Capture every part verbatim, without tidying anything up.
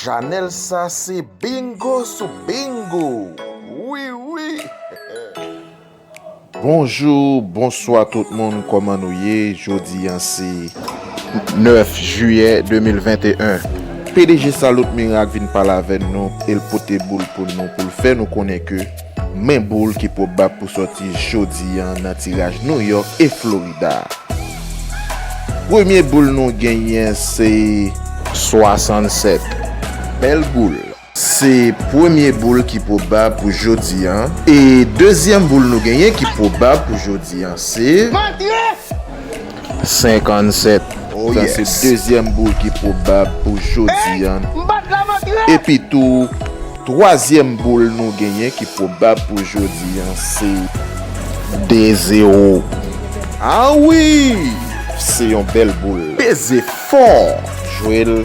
Chanèl sa se bingo sou bingo. Wi, wi. Bonjou, bonswa tout moun, kòman nou ye? Jodi a se nèf jiyè de mil venteyen. P D G Salut Miracle vin pale avè nou, e l pote boul pou nou, pou l fè nou konnen ke men boul ki pwobab pou sòti jodi a nan tiraj New York e Florida. Premye boul nou genyen se swasannsèt. Bèl boul. Se premye boul ki pwobab pou jodi a. E dezyèm boul nou genyen ki pwobab pou jodi a se senkannsèt. Oh, sa se yes. Dezyèm boul ki pwobab pou jodi a. Epi tou, twazyèm boul nou genyen ki pwobab pou jodi a se de zewo. Ah wi! Se yon bèl boul. Peze fò. Jwe l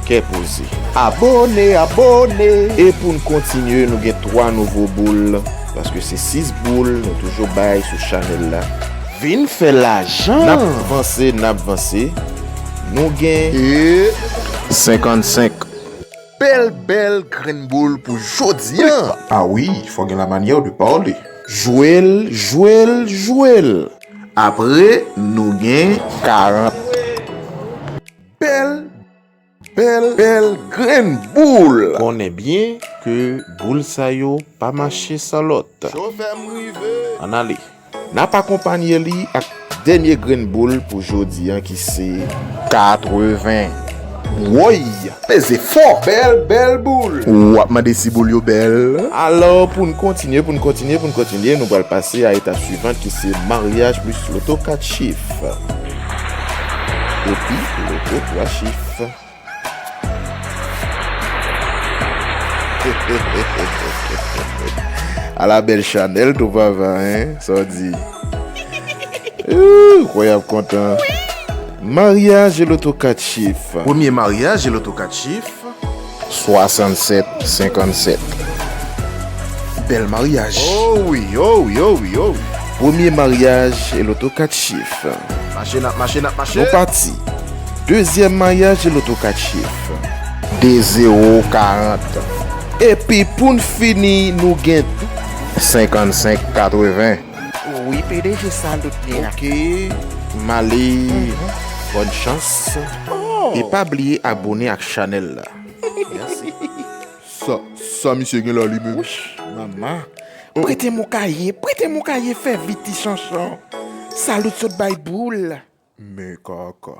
kè poze. Abòne, abòne. E pou n kontinye, nou gen twa nouvo boul, paske se sis boul nou toujou bay sou chanèl la. Vin fè lajan. N ap vanse, n ap vanse. Nou gen e senkannsenk. Bèl, bèl grenn boul pou jodi a. Ah wi, fò gen la manière de parler. Jwe l, jwe l, jwe l. Apre, nou gen karant. Bèl, bèl, bèl grenn boul. Konnen byen ke boul sa yo pa mache san lòt. Chofè m rive. Ann ale. N ap akonpanye li ak dènye grenn boul pou jodi a ki se katreven. Woy! Peze fò! Bèl, bèl boul! W ap mande si boul yo bèl? Alò, pou n kontinye, pou n kontinye, pou n kontinye, nou pral pase a etap swivan ki se maryaj plis loto kat chif. Epi, loto twa chif. Ala bèl chanèl tou papa, hein? Sa w di? Ooh, kwè y ap kontan. Maryaj e loto kat chif. Premye maryaj e loto kat chif. Swasannsèt senkannsèt. Bèl maryaj. Oh wi, oh wi, oh wi, oh wi. Premye maryaj e loto kat chif. Mache, n ap mache, n ap mache. Nou pati. Dezyèm maryaj e loto kat chif. De zewo karant. Epi pou n fini, nou gen senkannsenk katreven. Wi, P D G Salut Miracle. Ok, m ale. Bòn chans. Oh. E pa bliye abòne ak chanèl la. Mèsi. Sa, sa misye gen la li menm? Wouch, mama. Prete m yon kaye, prete m yon kaye, fè vit ti chanchon. Salut sot bay boul. Men kaka.